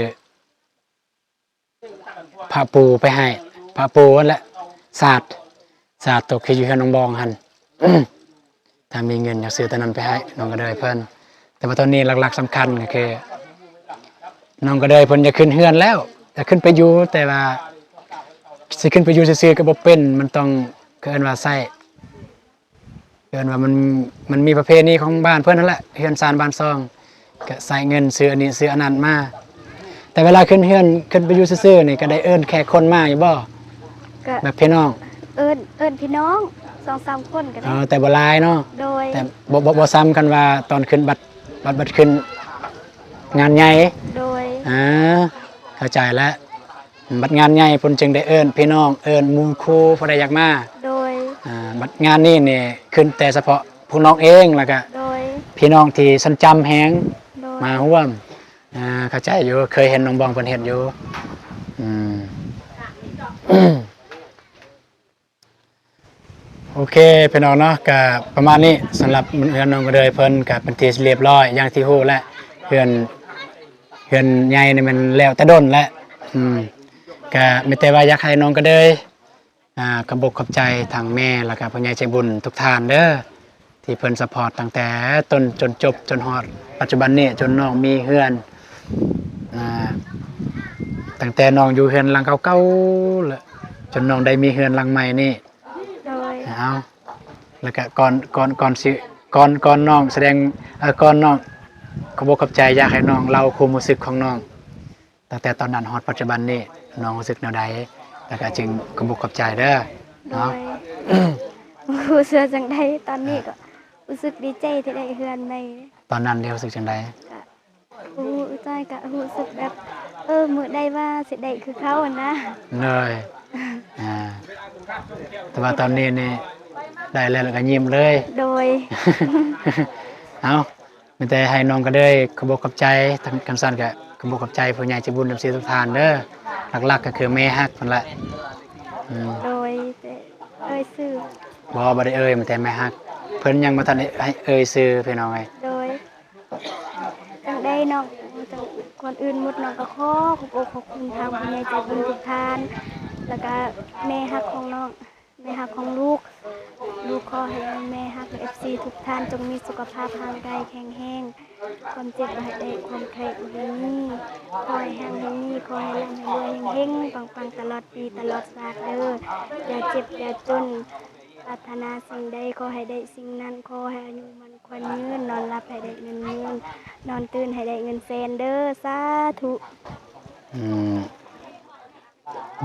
ຜ້າປູໄປໃຫ້ ຜ້າປູຫັ້ນແຫຼະ ສາດ ສາດຕົກທີ່ຢູ່ເຮືອນນ້ອງບອງຫັ້ນ ຖ້າມີເງິນຢາກຊື້ໂຕນັ້ນໄປໃຫ້ນ້ອງກະເດີຍເພິ່ນ. ແຕ່ວ່າຕອນນີ້ຫຼັກໆສຳຄັນກະຄື ນ້ອງກະເດີຍເພິ່ນຢາກຂຶ້ນເຮືອນແລ້ວ ຢາກຂຶ້ນໄປຢູ່ ແຕ່ວ່າຊິຂຶ້ນໄປຢູ່ຊື່ໆກະບໍ່ເປັນ ມັນຕ້ອງ ເອີ້ນວ່າໃຊ້ ເອີ້ນວ່າມັນ ມັນມີປະເພນີຂອງບ້ານເພິ່ນຫັ້ນແຫຼະ ເຮືອນຊານບ້ານຊ່ອງ ກະໃຊ້ເງິນຊື້ອັນນີ້ຊື້ອັນນັ້ນມາ. ແຕ່ເວລາຂຶ້ນເຮືອນ ຂຶ້ນໄປຢູ່ຊື່ໆນີ້ ກະໄດ້ເອີ້ນແຂກຄົນມາຢູ່ບໍ່? ກະແບບພີ່ນ້ອງ ເອີ້ນ ເອີ້ນພີ່ນ້ອງສອງສາມຄົນກະໄດ້. ອໍ ແຕ່ບໍ່ຫຼາຍເນາະ. ໂດຍ. ແຕ່ບໍ່ ບໍ່ ບໍ່ສ່ຳກັນວ່າຕອນຂຶ້ນ ບັດ ບັດ ບັດຂຶ້ນ ງານໃຫຍ່ ໂດຍ ອ່າ ເຂົ້າໃຈແລ້ວ. ບັດງານໃຫຍ່ເພິ່ນຈຶ່ງໄດ້ເອີ້ນພີ່ນ້ອງ ເອີ້ນໝູ່ຄູ່ຜູ້ໃດຢາກມາ ໂດຍ ອ່າ ບັດງານນີ້ນີ້ຂຶ້ນແຕ່ສະເພາະພວກນ້ອງເອງ ແລ້ວກະ ໂດຍ ພີ່ນ້ອງທີ່ຊັ້ນຈຳແຮງ ໂດຍ ມາຮ່ວມ. ອ່າ ເຂົ້າໃຈຢູ່ ເຄີຍເຫັນນ້ອງບອງເພິ່ນເຮັດຢູ່. ອືມ ໂອເຄ ພີ່ນ້ອງເນາະ ກະປະມານນີ້ ສຳລັບເຮືອນນ້ອງກະເດີຍເພິ່ນກະເປັນທີ່ລຽບຮ້ອຍ ຢ່າງທີ່ຮູ້ແຫຼະ ເຮືອນ ເຮືອນໃຫຍ່ນີ້ແມ່ນແລ້ວແຕ່ດົນແຫຼະ. ອືມ ກະມີແຕ່ວ່າຢາກໃຫ້ນ້ອງກະເດີຍ ອ່າ ຂອບອົກຂອບໃຈທາງແມ່ ແລ້ວກະຜູ້ໃຫຍ່ໃຈບຸນທຸກທ່ານເດີ ທີ່ເພິ່ນຊັບພອດຕັ້ງແຕ່ຕົ້ນຈົນຈົບ ຈົນຮອດປັດຈຸບັນນີ້ ຈົນນ້ອງມີເຮືອນ ອ່າ ຕັ້ງແຕ່ນ້ອງຢູ່ເຮືອນຫຼັງເກົ່າໆ ແລ້ວ ຈົນນ້ອງໄດ້ມີເຮືອນຫຼັງໃໝ່ນີ້. ໂດຍ ເອົາ ແລ້ວກະກ່ອນ ກ່ອນ ກ່ອນຊິ ກ່ອນ ກ່ອນນ້ອງສະແດງ ເອີ ກ່ອນນ້ອງຂອບອົກຂອບໃຈ ຢາກໃຫ້ນ້ອງເລົ່າຄວາມຮູ້ສຶກຂອງນ້ອງ ຕັ້ງແຕ່ຕອນນັ້ນຮອດປັດຈຸບັນນີ້ ນ້ອງຮູ້ສຶກແນວໃດ? ແລ້ວກະຈຶ່ງຂອບອົກຂອບໃຈເດີ ໂດຍ ເນາະ. ຮູ້ສຶກຈັ່ງໃດ? ຕອນນີ້ ອ່າ ກະຮູ້ສຶກດີໃຈທີ່ໄດ້ເຮືອນໃໝ່. ຕອນນັ້ນເດ ຮູ້ສຶກຈັ່ງໃດ? ກະ ຮູ້ ໃຈກະຮູ້ສຶກແບບ ເອີ ມື້ໃດວ່າຊິໄດ້ຄືເຂົາຫັ້ນນະ. ໂດຍ ອ່າ ແຕ່ວ່າຕອນນີ້ນີ້ໄດ້ແລ້ວ ແລ້ວກະຍິ້ມເລີຍ. ໂດຍ ເອົາ ມີແຕ່ໃຫ້ນ້ອງກະເດີຍຂອບອົກຂອບໃຈ ຄັນຊັ້ນກະຂອບອົກຂອບໃຈຜູ້ໃຫຍ່ໃຈບຸນເອັບຊີທຸກທ່ານເດີ ຫຼັກໆກະຄືແມ່ຮັກພຸ້ນແຫຼະ. ອືມ ໂດຍ ແຕ່ເອີ່ຍຊື່ ບໍ່ ບໍ່ໄດ້ເອີ່ຍ ມີແຕ່ແມ່ຮັກ ເພິ່ນຍັງບໍ່ທັນໄດ້ໃຫ້ເອີ່ຍຊື່ ພີ່ນ້ອງເອີຍ. ໂດຍ ຈັ່ງໃດນ້ອງ ກ່ອນອື່ນໝົດນ້ອງກະຂໍຂອບອົກຂອບຄຸນທາງຜູ້ໃຫຍ່ໃຈບຸນທຸກທ່ານ ແລ້ວກະແມ່ຮັກຂອງນ້ອງ ແມ່ຮັກຂອງລູກ ລູກຂໍໃຫ້ແມ່ຮັກ ແລະ ເອັບຊີທຸກທ່ານ ຈົ່ງມີສຸຂະພາບຮ່າງກາຍແຂງແຮງ ຄວາມເຈັບບໍ່ໃຫ້ໄດ້ ຄວາມໄຂ້ບໍ່ໃຫ້ມີ ຂໍໃຫ້ຮັ່ງໃຫ້ມີ ຂໍໃຫ້ລ່ຳໃຫ້ລວຍ ເຮັງໆ ປັງໆ ຕະຫຼອດປີຕະຫຼອດຊາດເດີ ຢ່າເຈັບຢ່າຈົນ ປາດຖະໜາສິ່ງໃດຂໍໃຫ້ໄດ້ສິ່ງນັ້ນ ຂໍໃຫ້ອາຍຸໝັ້ນຂວັນຍືນ ນອນຫຼັບໃຫ້ໄດ້ເງິນໝື່ນ ນອນຕື່ນໃຫ້ໄດ້ເງິນແສນເດີ ສາທຸ. ອືມ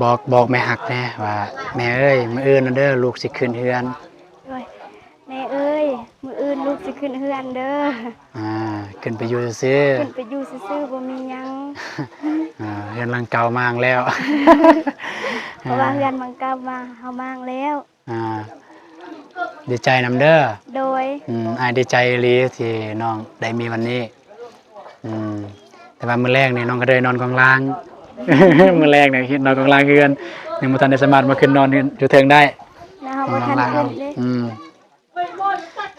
ບອກ ບອກແມ່ຮັກແດ່ວ່າ ແມ່ເອີຍ ມື້ອື່ນເດີ ລູກຊິຂຶ້ນເຮືອນ. ໂດຍ ແມ່ເອີຍ ມື້ອື່ນລູກຊິຂຶ້ນເຮືອນເດີ. ອ່າ ຂຶ້ນໄປຢູ່ຊື່ໆ ຂຶ້ນໄປຢູ່ຊື່ໆ ບໍ່ມີຫຍັງ. ອ່າ ເຮືອນຫຼັງເກົ່າມ້າງແລ້ວ ເພາະວ່າເຮືອນຫຼັງເກົ່າມ້າງ ເຮົາມ້າງແລ້ວ. ອ່າ ດີໃຈນຳເດີ. ໂດຍ ອືມ ອ້າຍດີໃຈອີ່ຫຼີທີ່ນ້ອງໄດ້ມີວັນນີ້. ອືມ ແຕ່ວ່າມື້ແລງນີ້ນ້ອງກະເດີຍນອນກອງລ່າງ ມື້ແລງນີ້ນອນກອງລ່າງເຮືອນ ຍັງບໍ່ທັນໄດ້ສາມາດມາຂຶ້ນນອນຢູ່ເທິງໄດ້ ນອນກອງລ່າງ. ອືມ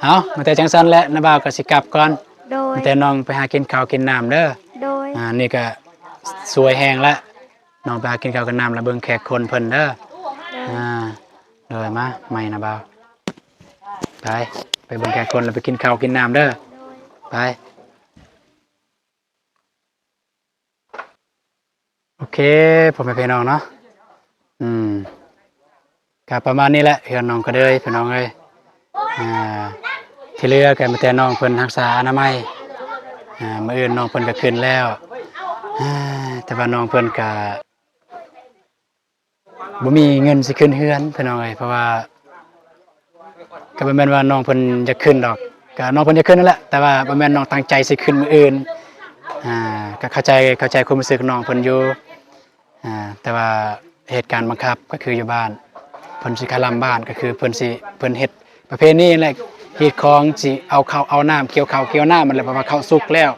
ເອົາ ມີແຕ່ຈັ່ງຊັ້ນແຫຼະ ນ້າບ່າວກະຊິກັບກ່ອນ. ໂດຍ ມີແຕ່ນ້ອງໄປຫາກິນເຂົ້າກິນນ້ຳເດີ. ໂດຍ ອ່າ ນີ້ກະສວຍແຮງລະ ນ້ອງໄປຫາກິນເຂົ້າກິນນ້ຳ ແລະ ເບິ່ງແຂກຄົນເພິ່ນເດີ. ໂດຍ ອ່າ ໂດຍ ມາ ໄມ້ນະບ່າວ ໄປ ໄປເບິ່ງແຂກຄົນ ແລ້ວໄປກິນເຂົ້າກິນນ້ຳເດີ. ໂດຍ ໄປ ໂອເຄ ພໍ່ແມ່ພີ່ນ້ອງເນາະ. ອືມ ກະປະມານນີ້ແຫຼະ ເຮືອນນ້ອງກະເດີຍ ພີ່ນ້ອງເອີຍ. ອ່າ ທີ່ເຫຼືອກະມີແຕ່ນ້ອງເພິ່ນຮັກສາອະນາໄມ. ອ່າ ມື້ອື່ນນ້ອງເພິ່ນກະຂຶ້ນແລ້ວ ອ່າ ແຕ່ວ່ານ້ອງເພິ່ນກະບໍ່ມີເງິນຊິຂຶ້ນເຮືອນ ພີ່ນ້ອງເອີຍ. ເພາະວ່າກະບໍ່ແມ່ນວ່ານ້ອງເພິ່ນຢາກຂຶ້ນດອກ ກະນ້ອງເພິ່ນຢາກຂຶ້ນຫັ້ນແຫຼະ ແຕ່ວ່າບໍ່ແມ່ນນ້ອງຕັ້ງໃຈຊິຂຶ້ນມື້ອື່ນ. ອ່າ ກະເຂົ້າໃຈ ເຂົ້າໃຈຄວາມຮູ້ສຶກນ້ອງເພິ່ນຢູ່. ອ່າ ແຕ່ວ່າເຫດການບັງຄັບກະຄືຢູ່ບ້ານ ເພິ່ນຊິຄະລຳບ້ານ ກະຄືເພິ່ນຊິ ເພິ່ນເຮັດປະເພນີຫັ້ນແຫຼະ ຮີດຄອງ ຊິເອົາເຂົ້າເອົານ້ຳ ກ່ຽວເຂົ້າກ່ຽວນ້ຳຫັ້ນແຫຼະ. ເພາະວ່າເຂົ້າສຸກແລ້ວ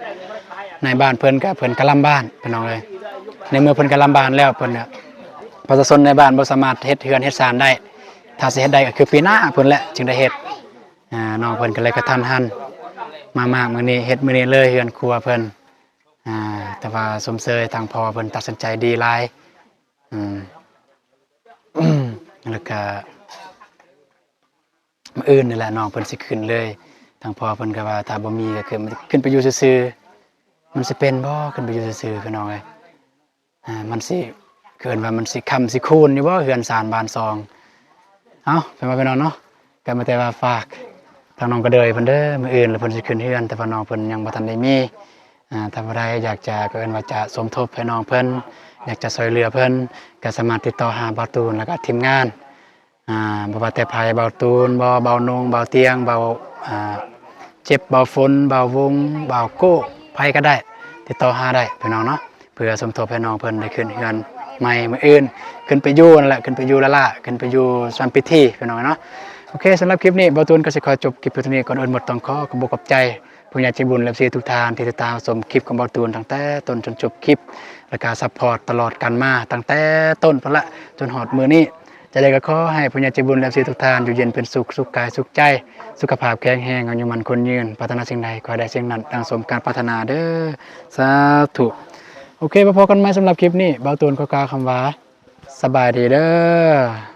ໃນບ້ານເພິ່ນກະ ເພິ່ນຄະລຳບ້ານ ພີ່ນ້ອງເອີຍ. ໃນເມື່ອເພິ່ນຄະລຳບ້ານແລ້ວ ເພິ່ນ ປະຊາຊົນໃນບ້ານບໍ່ສາມາດເຮັດເຮືອນເຮັດຊານໄດ້ ຖ້າຊິເຮັດໄດ້ກະຄືປີໜ້າພຸ້ນແຫຼະ ຈຶ່ງໄດ້ເຮັດ. ອ່າ ນ້ອງເພິ່ນກະເລີຍກະທັນຫັນ ມາມາກມື້ນີ້ ເຮັດມື້ນີ້ເລີຍ ເຮືອນຄົວເພິ່ນ. ອ່າ ແຕ່ວ່າຊົມເຊີຍທາງພໍ່ເພິ່ນຕັດສິນໃຈດີຫຼາຍ. ອືມ ແລ້ວກະມື້ອື່ນນີ້ແຫຼະ ນ້ອງເພິ່ນຊິຂຶ້ນເລີຍ. ທາງພໍ່ເພິ່ນກະວ່າ ຖ້າບໍ່ມີກະຄືຂຶ້ນໄປຢູ່ຊື່ໆ ມັນຊິເປັນບໍ່ ຂຶ້ນໄປຢູ່ຊື່ໆ ພີ່ນ້ອງເອີຍ. ອ່າ ມັນຊິ ເອີ້ນວ່າມັນຊິຄ້ຳຊິຄູນຢູ່ບໍ່ ເຮືອນຊານບ້ານຊ່ອງ. ເອົາ ເປັນວ່າພີ່ນ້ອງເນາະ ກະມີແຕ່ວ່າຝາກທາງນ້ອງກະເດີຍເພິ່ນເດີ ມື້ອື່ນລະເພິ່ນຊິຂຶ້ນເຮືອນ ແຕ່ວ່ານ້ອງເພິ່ນຍັງບໍ່ທັນໄດ້ມີ. ອ່າ ຖ້າຜູ້ໃດຢາກຈະ ກະເອີ້ນວ່າຈະສົມທົບໃຫ້ນ້ອງເພິ່ນ ຢາກຈະຊ່ວຍເຫຼືອເພິ່ນ ກະສາມາດຕິດຕໍ່ຫາບ່າວຕູນ ແລ້ວກະທີມງານ. ອ່າ ບໍ່ວ່າແຕ່ໃຜ ບ່າວຕູນບໍ ບ່າວນົງ ບ່າວຕຽງ ບ່າວ ອ່າ ເຈັບ ບ່າວຝົນ ບ່າວວົງ ບ່າວໂກ້ ໃຜກະໄດ້ ຕິດຕໍ່ຫາໄດ້ພີ່ນ້ອງເນາະ ເພື່ອສົມທົບໃຫ້ນ້ອງເພິ່ນໄດ້ຂຶ້ນເຮືອນໃໝ່ມື້ອື່ນ ຂຶ້ນໄປຢູ່ນັ້ນແຫຼະ ຂຶ້ນໄປຢູ່ລ້າໆ ຂຶ້ນໄປຢູ່ສວນພິທີພີ່ນ້ອງເນາະ. ໂອເຄ ສຳລັບຄລິບນີ້ ບ່າວຕູນກໍຊິຂໍຈົບຄລິບພຽງເທົ່ານີ້. ກ່ອນອື່ນໝົດຕ້ອງຂໍຂອບອົກຂອບໃຈຜູ້ໃຫຍ່ໃຈບຸນ ແລະ ເອັຟຊີທຸກທ່ານທີ່ຕິດຕາມຊົມຄລິບຂອງບ່າວຕູນຕັ້ງແຕ່ຕົ້ນຈົນຈົບຄລິບ ແລະ ກະຊັບພອດຕະຫຼອດກັນມາຕັ້ງແຕ່ຕົ້ນພຸ້ນລະ ຈົນຮອດມື້ນີ້. ຈັ່ງໃດກໍຂໍໃຫ້ຜູ້ໃຫຍ່ໃຈບຸນ ແລະ ເອັຟຊີທຸກທ່ານຢູ່ເຢັນເປັນສຸກ ສຸກກາຍສຸກໃຈ ສຸຂະພາບແຂງແຮງ ອາຍຸໝັ້ນຂວັນຍືນ ປາດຖະໜາສິ່ງໃດຂໍໃຫ້ໄດ້ສິ່ງນັ້ນ ດັ່ງສົມການປາດຖະໜາເດີ້ ສາທຸ. ໂອເຄ ມາພໍ້ກັນໃໝ່ສຳລັບຄລິບນີ້ ບ່າວຕູນຂໍກ່າວຄຳວ່າ ສະບາຍດີເດີ້.